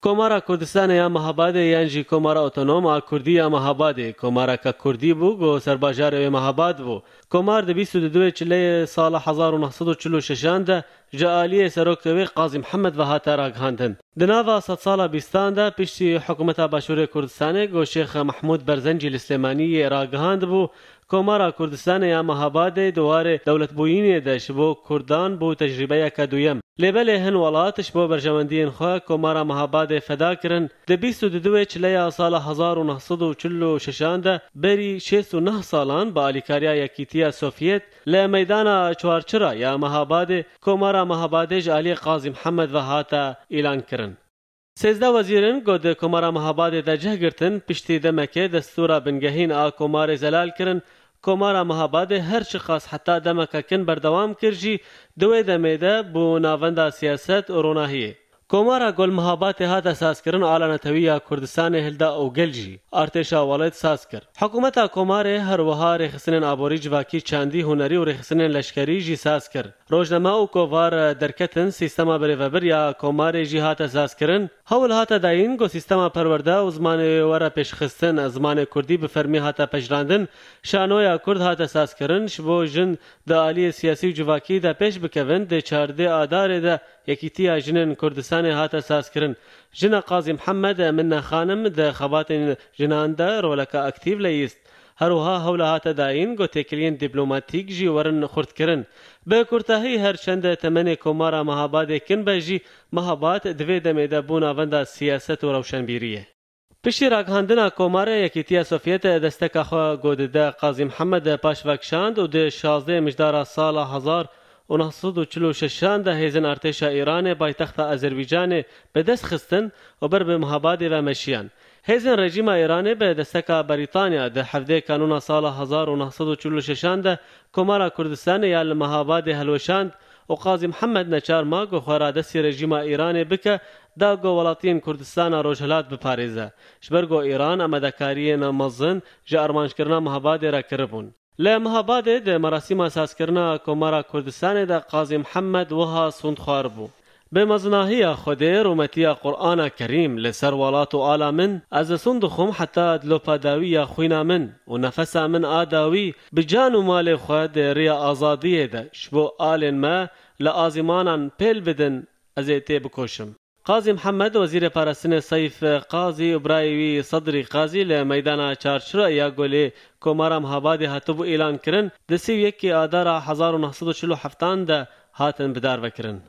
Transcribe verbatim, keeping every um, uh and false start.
Komara Kurdistanê ya Mehabadê yan jî Komara Otonom a Kurdî ya Mehabadê, komareke Kurdî bû ku serbajarê wê Mehabad bû. Komar di bîst û duduê Çileyê sala hezar û neh sed û çil û şeşan de ji aliyê serokê wê Qazî Mihemed ve hate ragihandin. Di nava sedsala bîstan de piştî hikûmeta Başûrê Kurdistanê ku Şêx Mehmûd Berzencî li Silêmaniyê ragihand bû, Komara Kurdistanê ya Mehabadê di warê dewletbûyînê de ji bo Kurdan bû tecrîbeyeke duyem. Lê belê hin welat ji bo berjewendiyên xwe Komara Mehabadê feda kirin. Di bîst û duduê Çileya sala hezar û neh sed û çil û şeşan de berî şêst û neh salan bi alîkariya Yekîtiya Sovyet li meydana Çarçira ya Mehabadê Komara Mehabadê ji aliyê Qazî Mihemed ve hate îlan kirin. Sêzdeh wezîr in ku di Komara Mehabadê de cih girtin, piştî demekê destûra bingehîn a komarê zelal kirin. Komara Mehabadê her çiqas heta demeke kin berdewam kir jî, di wê demê de bû navenda siyaset û ronahiyê. Komara ku li Mehabadê hate sazkirin, ala netewî ya Kurdistanê hilda û gel jî artêşa welêt saz kir. Hikûmeta komarê her wiha rêxistinên aborî, civakî, çandî, hunerî û rêxistinên leşkerî jî saz kir. Rojname û kovar derketin, sîstema birêvebir ya komarê jî hate sazkirin. Hewl hate dayîn ku sîstema perwerde û zimanê wê were pêşxistin, zimanê kurdî bi fermî hate pejirandin. Şanoya kurd hate sazkirin, ji bo jin di aliyê siyasî û civakî de pêş bikevin, di çardê Adarê de Yekîtiya Jinên Kurdistanê hate sazkirin. Jina Qazî Mihemed, Minne Xanim, di xebatên jinan de roleke aktîf leyîst. Her wiha hewla hate dayîn ku têkiliyên dîplomatîk jî werin xurtkirin. Bi kurtahî, her çend temenê Komara Mehabadê kin be jî, Mehabad di vê demê de bû navenda siyaset û rewşenbîriyê. Piştî ragihandina Komarê, Yekîtiya Sovyet desteka xwe ku dide Qazî Mihemed paş vekişand û di şazdeh mijdara sala hezar û neh sed û çil û şeşan de hêzên artêşa Îranê paytexta Azerbaycanê bi dest xistin û ber bi Mehabadê ve meşiyan. Hêzên rejîma Îranê bi desteka Berîtanya di hevdê Kanûna sala hezar û neh sed û çil û şeşan de Komara Kurdistanê ya li Mehabadê helweşand û Qazî Mihemed neçar ma ku xwe radestî rejîma Îranê bike, da ku welatiyên Kurdistana Rojhilat biparêze. Ji ber ku Îran amadekariyên mezin ji armanckirina Mehabadê re kiribûn. Li Mehabadê di merasîma sazkirina Komara Kurdistanê de Qazî Mihemed wiha sûnd xwaribû. Bi mezinahiya Xwedê, rûmetiya Qur'ana Kerîm li ser welat û ala min, ez li sûnd dixwim heta dilopa dawî ya xwîna min û nefesa min a dawî bi can û malê xwe di riya azadiyê de ji bo alên me li azîmanan pêl bidin, ez ê tê bikoşim. Qazî Mihemed, wezîrê parastinê Seyf Qazî û birayê wî Sedrî Qazî li meydana Çarçira ya Golê Komara Mehabadê hatibû îlan kirin, di sî û yekê Adara hezar û neh sed û çil û heftan de hatin bidarvekirin.